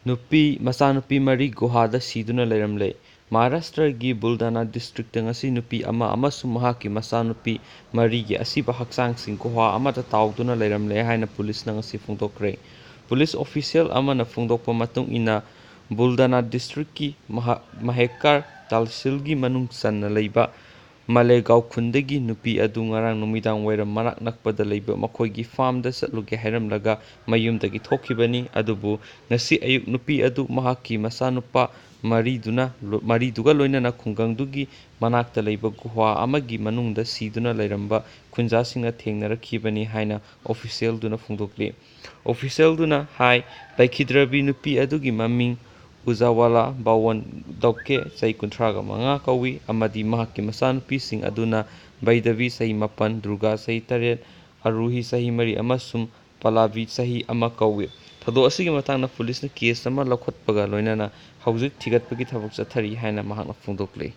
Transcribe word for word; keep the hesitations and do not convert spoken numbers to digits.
ꯅꯨꯄꯤ, ꯃꯆꯥꯅꯨꯄꯤ ꯃꯔꯤ ꯒꯨꯍꯥꯗ ꯁꯤꯗꯨꯅ ꯂꯩꯔꯝꯂꯦ꯫ ꯃꯍꯥꯔꯥꯁꯇ꯭ꯔꯒꯤ ꯕꯨꯜꯗꯥꯅꯥ ꯗꯤꯁꯇ꯭ꯔꯤꯛꯇ ꯉꯁꯤ ꯅꯨꯄꯤ ꯑꯃ ꯑꯃꯁꯨꯡ ꯃꯍꯥꯛꯀꯤ ꯃꯆꯥꯅꯨꯄꯤ ꯃꯔꯤꯒꯤ ꯑꯁꯤꯕ ꯍꯛꯆꯥꯡꯁꯤꯡ ꯒꯨꯍꯥ ꯑꯃꯗ ꯇꯥꯎꯗꯨꯅ ꯂꯩꯔꯝꯂꯦ ꯍꯥꯏꯅ ꯄꯨꯂꯤꯁꯅ ꯉꯁꯤ ꯐꯣꯡꯗꯣꯛꯈ꯭ꯔꯦ꯫ ꯄꯨꯂꯤꯁ ꯑꯣꯐꯤꯁꯤꯌꯦꯜ ꯑꯃꯅ ꯐꯣꯡꯗꯣꯛꯄ ꯃꯇꯨꯡ ꯏꯟꯅ, ꯕꯨꯜꯗꯥꯅꯥ ꯗꯤꯁꯇ꯭ꯔꯤꯛꯀꯤ ꯃꯍꯥ-, ꯃꯍꯦꯀꯥꯔ ꯇꯥꯜꯁꯤꯜꯒꯤ ꯃꯅꯨꯡ ꯆꯟꯅ ꯂꯩꯕ ꯃꯥꯂꯦꯒꯥꯎ ꯈꯨꯟꯗꯒꯤ ꯅꯨꯄꯤ ꯑꯗꯨ ꯉꯔꯥꯡ ꯅꯨꯃꯤꯗꯥꯡ ꯋꯥꯏꯔꯝ ꯃꯅꯥꯛ ꯅꯛꯄꯗ ꯂꯩꯕ ꯃꯈꯣꯏꯒꯤ ꯐꯥꯔꯝꯗ ꯆꯠꯂꯨꯒꯦ ꯍꯥꯏꯔꯝꯂꯒ ꯃꯌꯨꯝꯗꯒꯤ ꯊꯣꯛꯈꯤꯕꯅꯤ꯫ ꯑꯗꯨꯕꯨ ꯉꯁꯤ ꯑꯌꯨꯛ ꯅꯨꯄꯤ ꯑꯗꯨ ꯃꯍꯥꯛꯀꯤ ꯃꯆꯥꯅꯨꯄꯥ ꯃꯔꯤꯗꯨꯅ, ꯃꯔꯤꯗꯨꯒ ꯂꯣꯏꯅꯅ ꯈꯨꯡꯒꯪꯗꯨꯒꯤ ꯃꯅꯥꯛꯇ ꯂꯩꯕ ꯒꯨꯍꯥ ꯑꯃꯒꯤ ꯃꯅꯨꯡꯗ ꯁꯤꯗꯨꯅ ꯂꯩꯔꯝꯕ ꯈꯨꯟꯖꯥꯁꯤꯡꯅ ꯊꯦꯡꯅꯔꯛꯈꯤꯕꯅꯤ ꯍꯥꯏꯅ ꯑꯣꯐꯤꯁꯤꯌꯦꯜꯗꯨꯅ ꯐꯣꯡꯗꯣꯛꯂꯤ꯫ ꯑꯣꯐꯤꯁꯤꯌꯦꯜꯗꯨꯅ ꯍꯥꯏ, ꯂꯩꯈꯤꯗ꯭ꯔꯕꯤ ꯅꯨꯄꯤ ꯑꯗꯨꯒꯤ ꯃꯃꯤꯡ ꯎꯖꯥꯋꯥꯂꯥ ꯕꯥꯋꯟ ꯗꯧꯀꯦ, ꯆꯍꯤ ꯀꯨꯟꯊ꯭ꯔꯥꯒ ꯃꯉꯥ ꯀꯧꯏ ꯑꯃꯗꯤ ꯃꯍꯥꯛꯀꯤ ꯃꯆꯥꯅꯨꯄꯤꯁꯤꯡ ꯑꯗꯨꯅ ꯕꯩꯗꯕꯤ, ꯆꯍꯤ ꯃꯥꯄꯟ, ꯗꯨꯔꯒꯥ, ꯆꯍꯤ ꯇꯔꯦꯠ, ꯑꯔꯨꯍꯤ, ꯆꯍꯤ ꯃꯔꯤ, ꯑꯃꯁꯨꯡ ꯄꯂꯥꯕꯤ, ꯆꯍꯤ ꯑꯃ ꯀꯧꯏ꯫ ꯊꯧꯗꯣꯛ ꯑꯁꯤꯒꯤ ꯃꯇꯥꯡꯗ ꯄꯨꯂꯤꯁꯅ ꯀꯦꯁ ꯑꯃ ꯂꯧꯈꯠꯄꯒ ꯂꯣꯏꯅꯅ ꯍꯧꯖꯤꯛ ꯊꯤꯒꯠꯄꯒꯤ ꯊꯕꯛ ꯆꯠꯊꯔꯤ ꯍꯥꯏꯅ ꯃꯍꯥꯛꯅ ꯐꯣꯡꯗꯣꯛꯂꯤ꯫